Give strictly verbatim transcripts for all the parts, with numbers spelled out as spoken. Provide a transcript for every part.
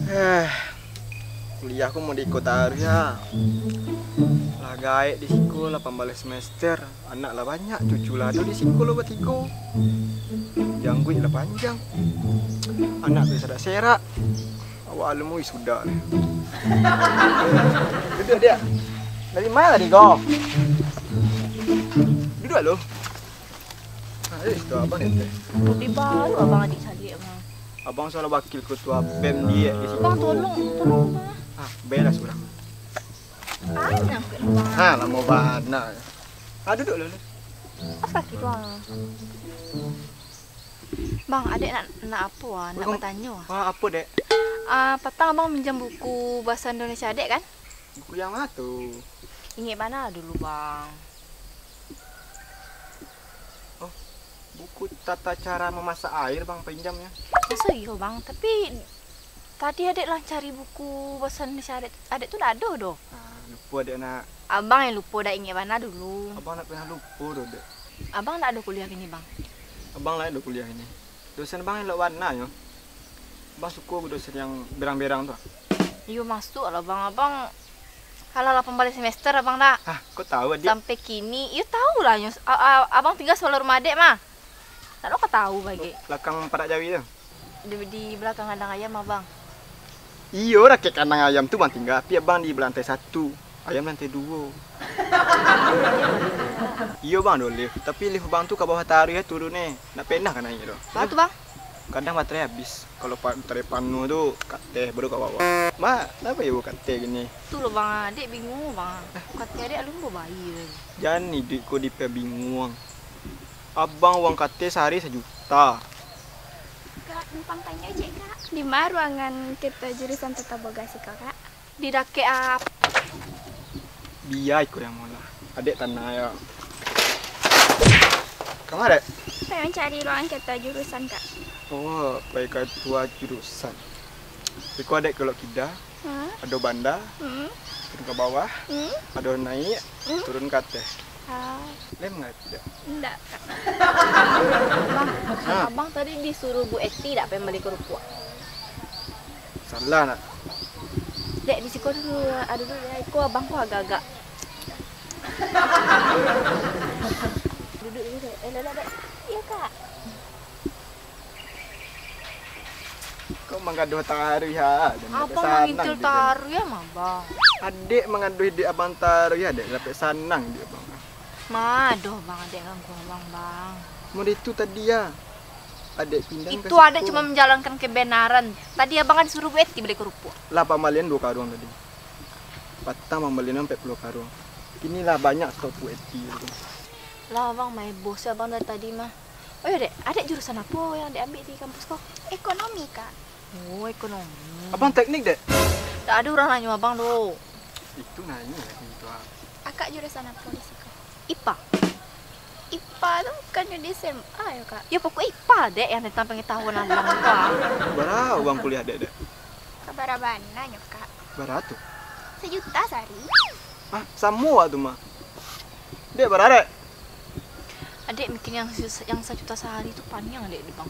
Eh, kuliah ko mode iko taruih yo. Lah gaek di siko, lah pambaleh semester. Anak lah banyak, cucu lah ado di siko lo batigo. Jangguik lah panjang. Anak tu sadak serak. Awak alun wisuda ni. Duduak, Diak. Dari ma tadi ko? Duduak lo. Ah, eh, itu abang ni teh. Kopi baru abang adik caliak, Bang. Abang salah wakil ketua bem, Diak, di siko. Bang, tolong, tolong, Bang. Ah, bela surang. Panjang ke, Bang? Ha, lamo bana. Ah, duduak lo, lo. Apo kaki tu, ah? Bang, adek nak, nak apo, ah? Nak Bang, batanyo, ah. Wah, apo, Dek? Ah, patang abang minjam buku bahasa Indonesia adek, kan? Buku yang ma tu? Ingek bana dulu, Bang. Oh, buku tata cara memasak air, Bang, pinjamnyo. Maso iyo, Bang? Tapi, tadi adek lah cari buku bahasa Indonesia adek, adek tu dak ado doh. Ah, lupo adek nak. Abang yang lupo, dak ingek bana dulu. Abang dak pernah lupo doh, Dek. Abang dak ado kuliah kini, Bang? Abang lah ado kuliah kini. Dosen abang elok bana nyo. Abang suko dosen yang berang-berang tu? Iyo, masuak lah, Bang. Abang alah lapan baleh semester, abang dak? Ah, kok tahu, Adik? Sampai kini, iyo tahu lah nyo. A-, a-, abang tingga sabalah rumah adek mah. Dak lo ka tahu bagi. Belakang parak jawi tu? Di, di belakang kandang ayam, abang. Iyo, rakek kandang ayam tu bang tingga, tapi abang di lantai satu, ayam lantai duo. Iyo bang, ado lift, tapi lift abang tu ka bawah taruih turun eh, ndak pernah ka naiak doh. Baa tu bang? Kadang baterai abih, kalau pa-, baterai panuah tu ka ateh, baru ka bawah. Mak, kenapa ibu ka ateh gini? Tu lo bang, adek bingung bang. Ka ateh adek alun babayia. Jan iduik ko dipabinguang. Abang uang ka ateh sahari sajuta. Kak, numpang tanyo ciek, Kak. Di ma ruangan ketua jurusan Tata Boga siko, Kak? Di dakek ap-, Bia iko yang maulah. Adek tanang yo. Kama, Dek? Pai mancari ruangan ketua jurusan, Kak. Oh, pai ketua jurusan. Iko adek kelok kida. Hmm. Ado banda, hmm, turun ka bawah, hmm, ado naiak, hmm, turun ka ateh. Ah. Lai mangarati dak? Indak, Kak. Bang, ha? Abang tadi disuruh Bu Eti dak pai mambali karupuak? Salah nak. Dek, di siko dulu, ado dulu ya, iko abang ko agak-agak. Duduk dulu, Dek. Eh, lelak, Dek. Iyo, Kak. Kok manggaduah taruih ha? Abang mangintil taruih ha mah, Bang? Adek manggaduah dek abang taruih ha, dek dapek sanang dek abang. Ma doh, Bang, adek ganggu abang, Bang. Mun itu tadi ya, adek pindah. Itu adek cuma menjalankan kebenaran. Tadi abang kan disuruh Bu Eti bali karupuak. Lah pambalian duo karuang tadi. Patang pambalian ampek puluah karuang. Kini lah banyak stok Bu Eti tu. Lah, abang main bos abang dari tadi mah. Oh iyo, Dek, adek jurusan apo yang adek ambiak di kampus ko? Ekonomi, Kak. Oh, ekonomi. Abang teknik, Dek? Dak ado urang nanyo abang doh. Itu nanyo lah itu, ah. Akak jurusan apo di siko? IPA. IPA tu bukannyo di SMA yo, Kak? Yo, pokok IPA, Dek, yang tentang pengetahuan abang tu, ah. Bara uang kuliah, Dek, Dek? Ka bara bana nyo, Kak? Bara tu? Sajuta sahari. Hah, samo wak tu mah. Dek, bara, Dek? Adek mikir yang sa-, yang sajuta sahari tu paniang, Dek, di bang.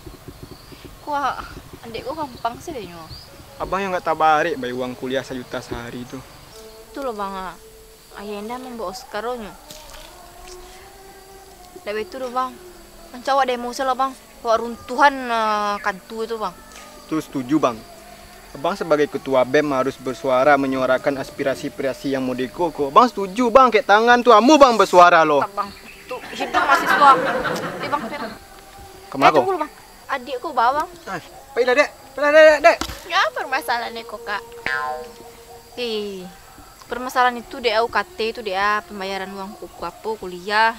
Ko, adek ko gampang sajo nyo. Abang yang nggak tabarek bayar uang kuliah sajuta sahari tu. Tu lo, Bang, ah. Ayah Endah mambao Oscar lo nyo. Dak baitu doh, Bang. Rancak awak demo se lah, Bang. Awak runtuhan, ah, kantua tu, Bang. Tu setuju, Bang. Abang sebagai ketua bem harus bersuara menyuarakan aspirasi-aspirasi yang mode ko, ko. Abang setuju, Bang. Kek tangan tu amuah, Bang, bersuara lo. Abang, tu hidup mahasiswa. Eh, Bang, Bang. Kama ko? Eh, tunggu lo, Bang. Adiak ko ba, Bang. Ah, pailah, Dek. Pailah, Dek, Dek. Ya, permasalahan ko, Kak. Eh, permasalahan itu, Dek, au kate tu, Dek, ah, pembayaran uang kuku apo, kuliah.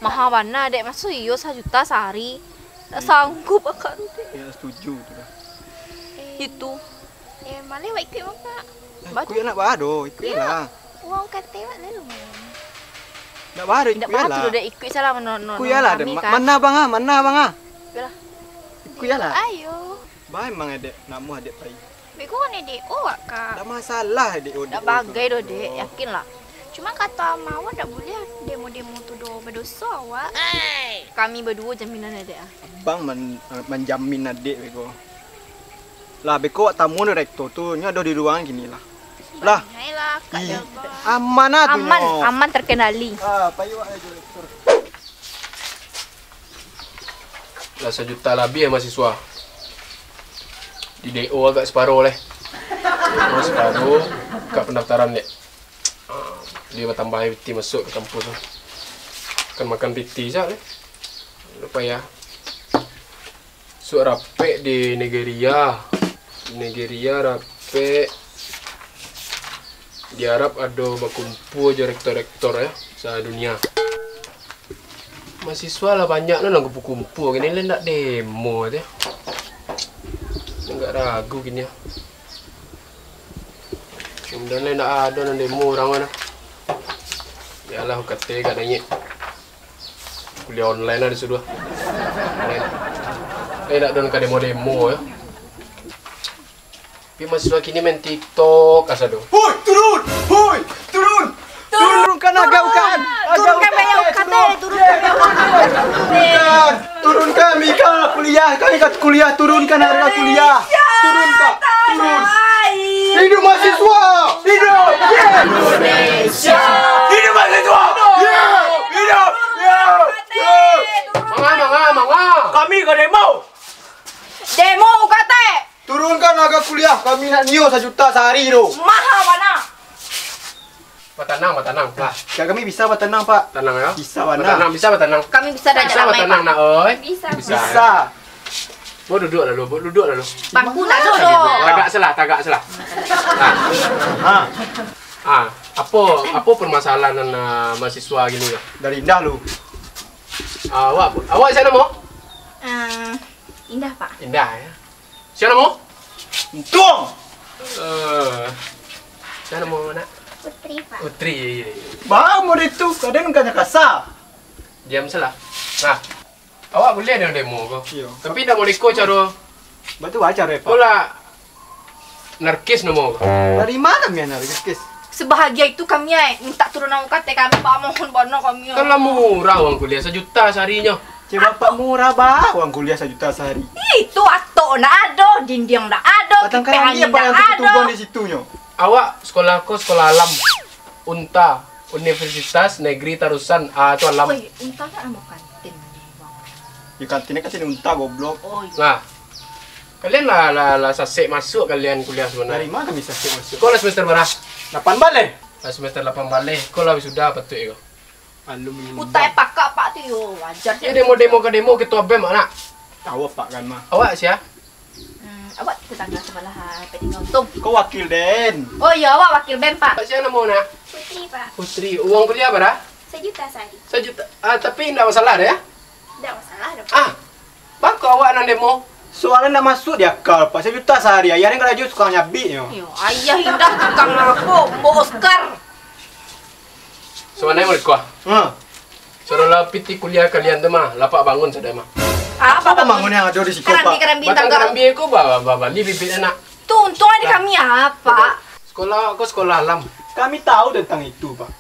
Maha bana, Dek. Maso iyo sajuta sahari? Dak sanggup akak tu, Dek. Iyo, setuju tu dah. Eh, itu. Eh, maleh wak ikuik mah, Kak. Eh, baju. Ikuik lah, bah, doh. Ikuik lah. Uang kate wak lalu main. Dak bah, doh, ikuik lah. Dak bah, doh, Dek. Ikuik salah, no, no, ikuik lah, Dek. Mana bang ah? Mana bang ah? Ikuik lah. Ikuik lah. Ayo. Bah, emang adek, namuah adek pai. Beko kan D O wak, Kak. Dak masalah D O, D O tu. Dak bagai doh, Dek. Yakin lah. Cuma kato ama awak dak buliah demo-demo tu doh. Doso awak. Kami baduo jaminan adek ah. Abang man-, manjamin adek beko. Lah, beko awak tamu direktor tu, nyo ado di ruangan kini lah. Lah. Banyaklah, Kak Ih, Jabang. Aman ah tu Aman, nyo. Aman terkendali. Ah, payu awak, eh, direktor. Lah sajuta labiah mahasiswa. Di D O agak saparo leh. Separo ka pandaftaran dek. Ah, dia batambah piti masuak ka kampus tu. Kan makan piti sajo leh. Lupa ya. Suak rapek di Nigeria. Nigeria rapek. Di Arab ado bakumpua jo rektor-rektor ya, sadunia. Mahasiswa lah banyak tu nan kumpua-kumpua, kini lah ndak demo tu. Agak ragu kini. Mudah-mudahan lah ndak ado nan demo urang tu. Bialah U K T ka naiak. Kuliah online lah disuruah. Online. Eh, ndak ado nan ka demo-demo yo. Tapi mahasiswa kini main TikTok asa tu. Hoi, turun! Hoi, turun! Turunkan agak U K T! Turunkan agak U K T! Turunkan agak U K T! Turunkan! Turunkan! Mika kuliah, kami kat kuliah, turunkan harga kuliah! Turun, Kak! Turun! Hidup mahasiswa! Hidup! Yes! Indonesia! Hidup mahasiswa! Yes! Hidup! Yes! Yes! Manga, manga, manga! Kami ka demo! Demo U K T! Turunkan harga kuliah, kami nak nio sajuta sahari tu. Maha bana. Batanang, batanang. Nah, kami bisa batanang, Pak. Tanang yo. Bisa bana. Batanang, bisa batanang. Kami bisa dak Bisa batanang, nak oi. Bisa. Bisa. Bo duduk lalu, bo duduk lalu. Bangku tak ada doh. Tagak salah, tagak salah. Nah. Ha. Ah, apo, apo permasalahan, ah, mahasiswa gini yo? Dari indah lu. Ah, awak, awak sia namo? Eh, Indah, Pak. Indah yo. Sia namo? Untuang. Eh, sia namo, nak? Putri, Pak. Putri, iyo, iyo, iyo. Baa model tu, kadang bukannya kasar. Diam salah. Nah, awak buliah demo ko. Iyo. Tapi ndak model ko caro. Baa tu baa caro, Pak? Ko lah narkis namo ko. Dari ma kami narkis? Sebahagia itu kami ai minta turunan U K T kami, Pak, mohon bana kami. Kan lah murah uang kuliah, sajuta saharinyo. Cek bapak murah baa uang kuliah sajuta sahari. Itu atok ndak ado, dindiang ndak ado, Batang kipeh karambia angin apa ndak yang ado. Tertumbuhan di situnyo? Awak sekolah ko sekolah alam. Unta, Universitas Negeri Tarusan. Ah, tu alam. Woi, Unta kan namo kantin. Di kantinnya kantin Unta, goblok. Oh, iya. Nah, kalian lah, lah, lah sasek masuk kalian kuliah sebenarnya. Dari ma kami sasek masuk? Ko lah semester bara? Lapan baleh. Lah semester lapan baleh. Ko lah wisuda patuik ko. Alumni. Utai pakak, Pak, tu yo, wajar. Iyo, demo-demo ka demo, ketua bem, anak. Tahu, Pak, kan, mah. Awak sia? Hmm, awak tetangga sebelah, ah, Pak Dino Untung. Ko wakil den. Oh iyo, awak wakil bem, Pak. Sia namo, nak? Putri, Pak. Putri, uang kuliah bara? Sajuta sahari. Sajuta. Ah, tapi ndak masalah doh, yo? Ndak masalah doh, Pak. Ah, baa ko awak nan demo? Soalnya ndak masuk di akal, Pak. Sajuta sahari, ayah den karajo tukang nyabik nyo. Iyo, ayah Indah tukang apo? Mbok Oscar. Sabananyo mangko. Ha. Saudara piti kuliah kalian tu mah, lapak bangun sadai mah. Apo pambangun yang ado di siko, Pak? Karambia-karambia. Batang tangga. Karambia ko ba-, ba-, bali bibit anak. Tu untuang di kami apo, Pak? Sekolah ko sekolah alam. Kami tahu tentang itu, Pak.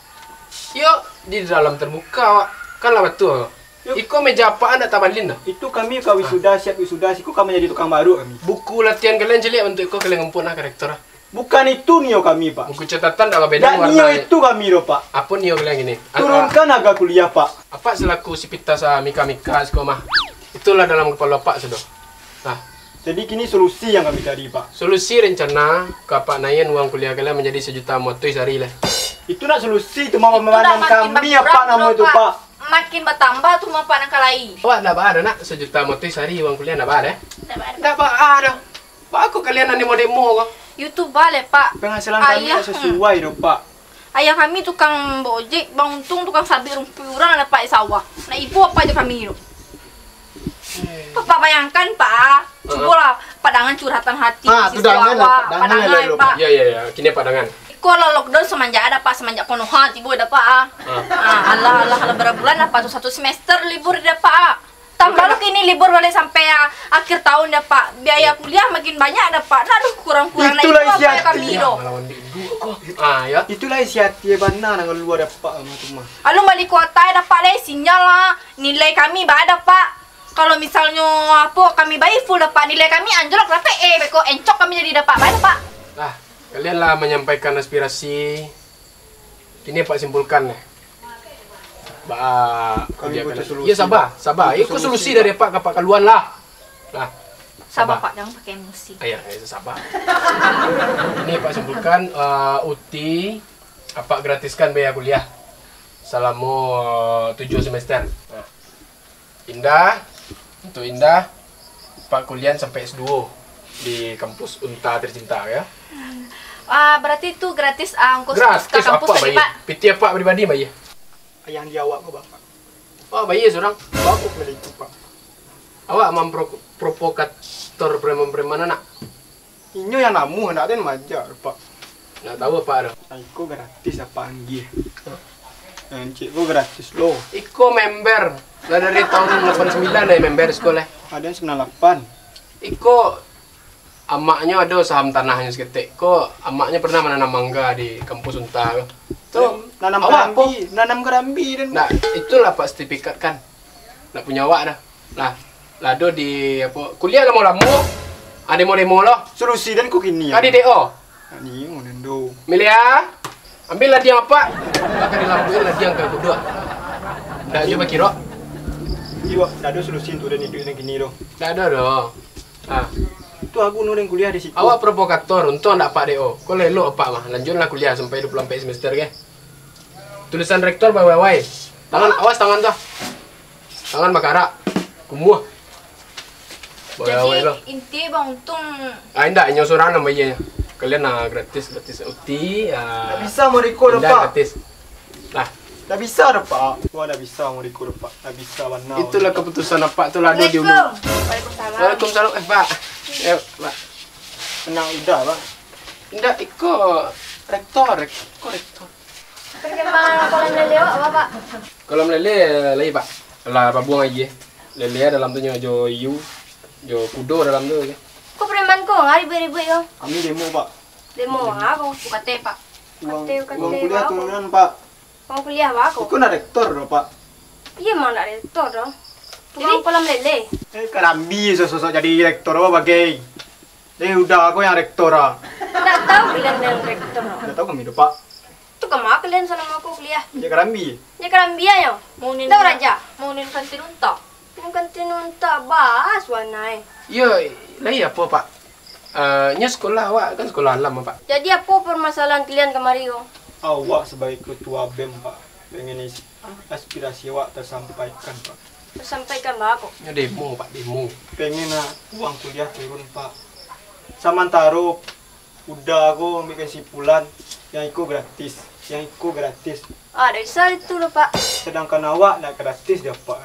Yo, di dalam terbuka, Pak. Kan lah batua. Yo. Iko meja apak ndak tabalin doh. Itu kami ka wisuda, siap wisuda, siko ka manjadi tukang baruak kami. Buku latihan kalian caliak bantuak iko kalian ngumpul nah ka rektor ah. Bukan itu nio kami, Pak. Buku catatan dak babeda warna. Dak nio itu kami doh, Pak. Apo nio kalian gini? Turunkan harga kuliah, Pak. Apak selaku sipitas, ah, mika-mika siko mah. Itulah dalam kapalo apak sudah. Nah. Jadi kini solusi yang kami cari, Pak. Solusi rencana ka apak naiakan uang kuliah kalian manjadi sajuta limo ratuih sahari lah. Itu nak solusi tu mah pambangunan kami, apo namo itu, Pak? Makin batambah tu mah, Pak, nan ka lai. Awak ndak baa doh, nak, sajuta limo ratuih sahari uang kuliah ndak baa doh? Ndak baa doh. Ndak baa doh. Baa kok kalian nan demo-demo ko? Yo tu baleh, Pak. Penghasilan kami ndak sasuai doh, Pak. Ayah kami tukang baojek, Bang Untung tukang sabik rumpuik urang dapat di sawah. Nak ibo apo jo kami tu? Pak, Pak bayangkan, Pak. Cubolah, Pak dangan curhatan hati mahasiswa awak. Pak dangan, Pak. Yo, yo, yo. Kini Pak dangan. Iko lah lockdown samanjak ado, Pak, samanjak Konoha tibo dah, Pak, ah. Ah. Ah, alah, alah, alah, bara bulan dah, Pak, tu satu semester libur dah, Pak, ah. Tambah lo kini libur baliak sampai, ah, akhir tahun dah, Pak. Biaya kuliah makin banyak dah, Pak. Dah, aduh, kurang-kurang. Itulah isi hati. Kami doh. Ah, ya. Itulah isi hati bana nan kalua dah, Pak, tu mah. Alun bali kuota dah, Pak, lai sinyal lah. Nilai kami baa dah, Pak. Kalau misalnyo apo, kami bai full dah, Pak. Nilai kami anjlok sampai A, beko encok kami jadi dah, Pak. Baa dah, Pak. Lah, kalian lah manyampaikan aspirasi. Kini Apak simpulkan, eh. Ba, kami butuh solusi, Pak. Iyo, saba, saba. Iko solusi dari Apak ka Pak Kaluan lah. Lah. Saba, Pak, jangan pakai emosi. Ayo, ayo, saba. Kini Apak simpulkan, eh, uti Apak gratiskan biaya kuliah salamo, eh, tujuah semester. Nah. Indah, untuk Indah, Pak kuliah sampai S dua di kampus Unta tercinta, ya. Ah, berarti itu gratis, ah, ongkos ka kampus tadi, Pak? Gratis, Apak bayia. Piti Apak pribadi bayia. Yang di awak ko, Bapak. Apak bayia surang? Bapak beli itu, Pak. Awak mamprovokator preman-preman anak. Inyo yang namuah, ndak ado nan maajak, Pak. Ndak tahu Apak doh. Nah, iko gratis Apak agiah. Yang cik ko gratis lo. Iko member. Lah dari tahun lapan sembilan dari member sekolah. Ado yang sembilan lapan. Iko amaknyo ado saham tanahnyo saketek. Ko amaknyo pernah mananam mangga di kampus Unta ko. Tu, nanam awak karambi, nanam karambi dan. Nah, itulah Pak sertifikat kan. Ndak punyo awak dah. Lah, lah ado di apo, kuliah lamo-lamo, ah, demo-demo lo. Solusi dan ko kini. Ka di D O. Ani, nendo. Milia, ambil ladiang Apak. Akan dilampuin ladiang ka kuduak. Ndak jo bakirok. Iyo, ndak ado solusi untuk den iduik nan kini doh. Ndak ado doh. Ah. Tu aku nu den kuliah di situ. Awak provokator, untuang ndak Apak D O. Ko elok Apak mah, lanjuiklah kuliah sampai dua puluh ampek semester, ke? Tulisan rektor bawai-wai. Tangan, awas tangan tu. Tangan bakarak. Kumuah. Bawai-wai lo. Jadi, inti Bang Untung. Ah, indak, inyo surang nan bayia. Kalian, ah, gratis, gratis. Uti, ah, ndak bisa mariko lo, Pak. Gratis. Lah. Ndak bisa doh, Pak. Wah, ndak bisa mariko doh, Pak. Ndak bisa bana. Itulah keputusan Apak tu lah, ado di ulu. Assalamualaikum. Waalaikumsalam. Waalaikumsalam. Eh, Pak. Eh, Pak. Tenang, udah, Pak. Indak, iko rektor, iko rektor. Preman kolam lele awak, Pak? Kolam lele, lai, Pak. Lah, babuang aia. Lele dalam tu nyo jo iu, jo kudo dalam tu. Ko preman ko, ngari ribuik-ribuik ko. Kami demo, Pak. Demo, ha, ko, bukate, Pak. Uang, bukate, bukate, uang kuliah Pak, turunan, Pak. Uang kuliah, Pak, ko. Iko ndak rektor doh, Pak. Iyo, emang ndak rektor doh. Tukang kolam lele. Eh, karambi sosok jadi rektor, Pak, bagai. Eh, udah, ko yang rektor, ah. Ndak tahu kalian yang rektor, ah. Ndak tahu kami doh, Pak. Tu kama kalian salamo ko kuliah? Di karambi. Di karambi ayo. Maunin. Tahu raja. Maunin kantin unta. Maunin kantin unta, baa suanai. Iyo, lai apo, Pak? Eh, nyo sekolah awak kan sekolah alam, Pak. Jadi apo permasalahan kalian kamari ko? Awak sebagai ketua bem, Pak, pengen is-, aspirasi awak tersampaikan, Pak. Tersampaikan baa ko? Nyo demo, Pak, demo. Pengen, ah, uang kuliah turun, Pak. Samantaro Uda ko ambiak kesimpulan, yang iko gratis, yang iko gratis. Ah, ndak bisa itu doh, Pak. Sedangkan awak ndak gratis dapek.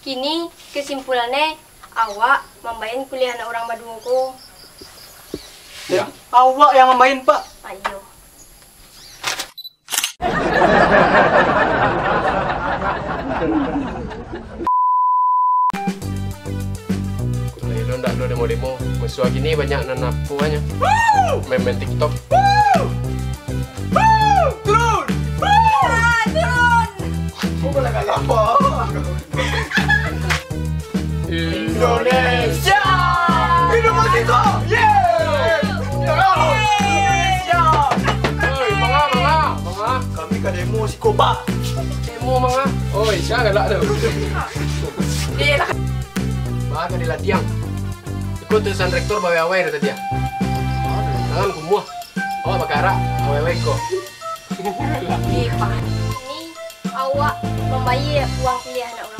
Kini kesimpulannyo, awak mambayar kuliah anak urang baduo ko. Ya. Awak yang mambayar, Pak. Ayo. Lah, elok ndak lo demo-demo. Masuak kini banyak nan apo nyo. Main-main TikTok. Turun! Turun! Kok malah nggak apa? Indonesia! Hidup mahasiswa! Yeay! Indonesia! Oi, manga, manga, manga. Kami ka demo siko, Pak. Demo manga. Oi, sia galak tu. Dia lah. Bah, ka diladiang. Iko tulisan rektor bawai-awai dari tadi, ah. Tangan kumuah. Awak bakarak, awai-awai ko. Eh, Pak. Ni awak mambayar uang kuliah anak